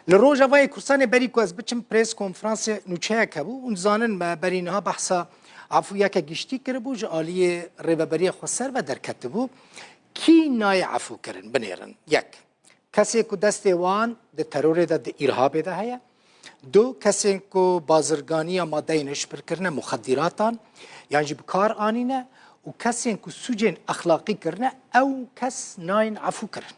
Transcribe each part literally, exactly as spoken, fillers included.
Li Rojavayê Kurdistanê berî ku ez biçim press konferansê nûçeyek hebû û dizanin me berî niha behsa efûyeke giştî kiribû, ji aliyê Rêveberiya Xweser ve derketibû. Kî nayê efûkirin? Binêrin. Yek, kesê ku destê wan di terorê de, di îrhabê de heye. Du, kesên ku bazirganiya madeyên hişbirkirine, muxedîratan, yan jî bi kar anîne û kesên ku sûcên exlaqî kirine, ew kes nayên efûkirin.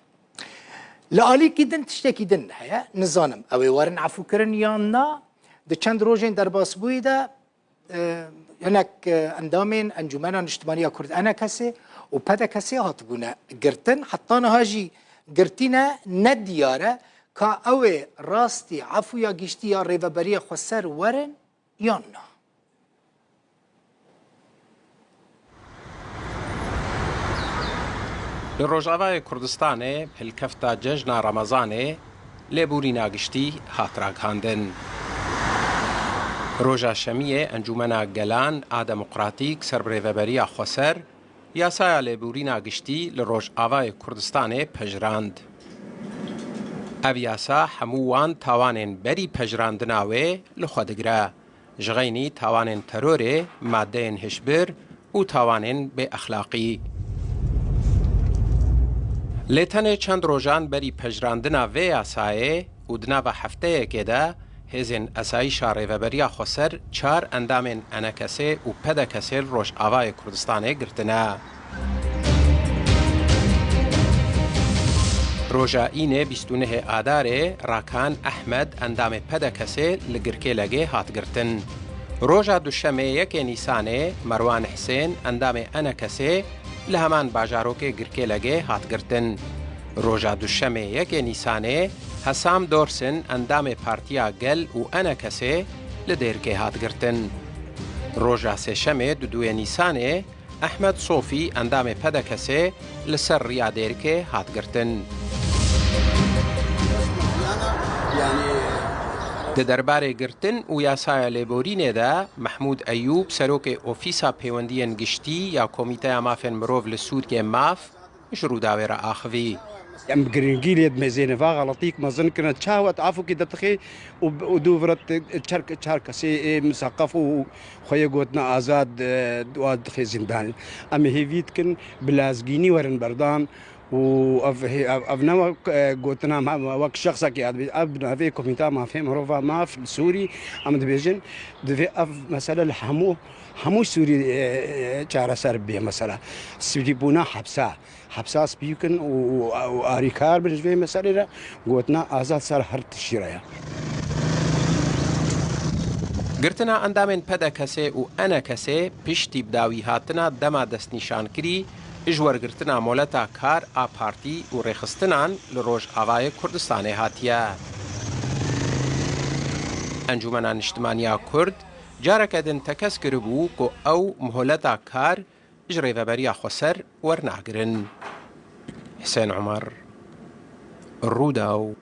Li alîkî din tiştekî din heye, nizanim ew ê werin efûkirin yan na. Di çend rojên derbasbûyî de, e, hinek, e, endamên Encûmena Niştimanî ya Kurd, ENKSê, û PDKSê hatibûne girtin. Heta niha jî girtî ne, ne diyar e ka ew ê rastî efûya giştî ya Rêveberiya Xweser werin yan na. Li Rojavayê Kurdistanê hilkefta cejna Remezanê lêborîna giştî hat ragihandin. Roja Şemiyê Encûmena Gelan a Demokratîk ser bi Rêveberiya Xweser yasaya lêborîna giştî li Rojavayê Kurdistanê pejirand. Ev yasa hemû wan tawanên berî pejirandina wê li xwe digire. Ji xeynî tawanên terorê, madeyên hişbir û tawanên bêexlaqî. Lê tenê çend rojan berî pejirandina vê yasayê û di nava hefteyekê de hêzên esayîşa Rêveberiya Xweser çar endamên ENKSê û PDKSê li Rojavayê Kurdistanê girtine. Roja Înê bîst û nehê Adarê Rakan Ehmed endamê PDKSê li Girkêlegê hat girtin. Roja Duşemê yekê Nîsanê Merwan Hisên endamê ENKSê li heman bajarokê Girkêlegê hat girtin. Roja Duşemê yekê Nîsanê Hesam Dorsin endamê Partiya Gel û ENKSê li Dêrikê hat girtin. Roja Sêşemê duduyê Nîsanê Ehmed Sofî, endamê PDKSê, li ser riya Dêrikê hat girtin. Di derbarê girtin û yasaya lêborînê de Mehmûd Eyûb, serokê Ofîsa Pêwendiyên Giştî ya Komîteya Mafên Mirov li Sûriyê, MAF, ji Rûdawê re axivî. Em bi giringî lê dimêzêne, va xeletîk mezin kirine. Çawa tu afûkê de dixê û, û dû vira te çar, çar kesê ê misaqef û xwe yê gotina azad, e, wa dixê zîndanê. Em ê hêvî dikin bi lazgînî werin berdan û ev hê-, ev, ev ne wek, e, gotina me, me wek şexsekê ya dibê. Ev bi navê Komîta Mafê Mirova, MAF, li Sûrî, em dibêjin, divê ev mesele li hemû, hemû Sûrî, e, e, çareser bibe mesela. Spîbûna hepsa. Hepsa spî bikin û, û, û arîkar bin ji vê meselê re, gotina azad ser her tiştî re ye. Girtina endamên PDKSê û ENKSê piştî bi dawî hatina dema destnîşankirî ji wergirtina moleta kar a partî û rêxistinan li Rojavayê Kurdistanê hatiye. Encûmena Niştimanî ya Kurd careke din tekez kiribû ku ew muhleta kar ji Rêveberiya Xweser wernagirin. Hisên Umar, Rûdaw.